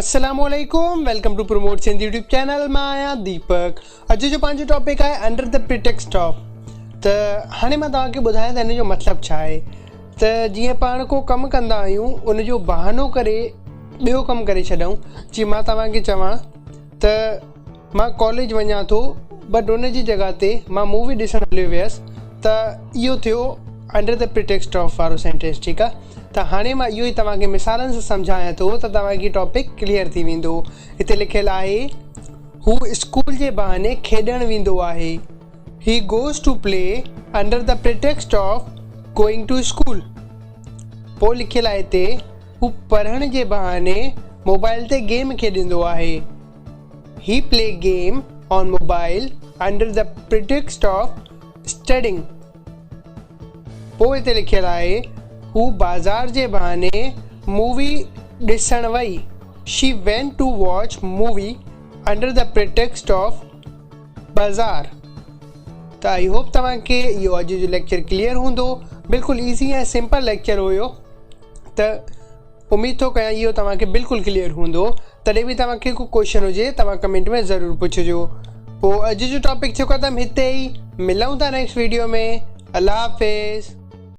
السلام عليڪم welcome to promote Sindh YouTube channel مان آهيان ديپڪ اڄ جو پنهنجو ٽاپڪ آهي انڊر the پريٽيڪسٽ آف ته هاڻي مان توهان کي ٻڌايان ته ان جو مطلب ڇا آهي ته جيئن پاڻ ڪو ڪم ڪندا آهيون ان جو بهانو ڪري ٻيو ڪم ڪري ڇڏون جيئن مان توهان کي چوان ته مان ڪاليج وڃان ٿو بٽ ان جي جڳهه تي مان مووي ڏسڻ هليو ويس ته اهو ٿيو انڊر the پريٽيڪسٽ آف وارو سينٽينس ٺيڪ آ ته هاڻي مان اهو ئي توهان کي مثالن سان سمجهايان ٿو ته توهان کي ٽاپڪ ڪليئر ٿي ويندو هتي لکيل آهي هو اسڪول جي بهاني کيڏڻ ويندو آهي he goes to play under the pretext of going to school پوء لکيل آهي هتي هو پڙهڻ جي بهاني موبائل تي گيم کيڏندو آهي He play game on mobile under the pretext of studying. پوء هتي لکيل آهي هو بازار جي بهاني مووي ڏسڻ وئي She went to watch movie under the pretext of bazaar. ته I hope توهان کي اهو اڄ جو ليڪچر ڪليئر هوندو بلڪل ايزي ۽ سمپل ليڪچر هيو ته اميد ٿو ڪيان اهو توهان کي بلڪل ڪليئر هوندو تڏهن به توهان کي ڪو ڪوئسچن هجي توهان ڪمينٽ ۾ ضرور پڇجو پو اڄ جو ٽاپڪ ٿيو ختم هتي ئي ملون ٿا نيڪسٽ ويڊيو ۾ الله حافظ.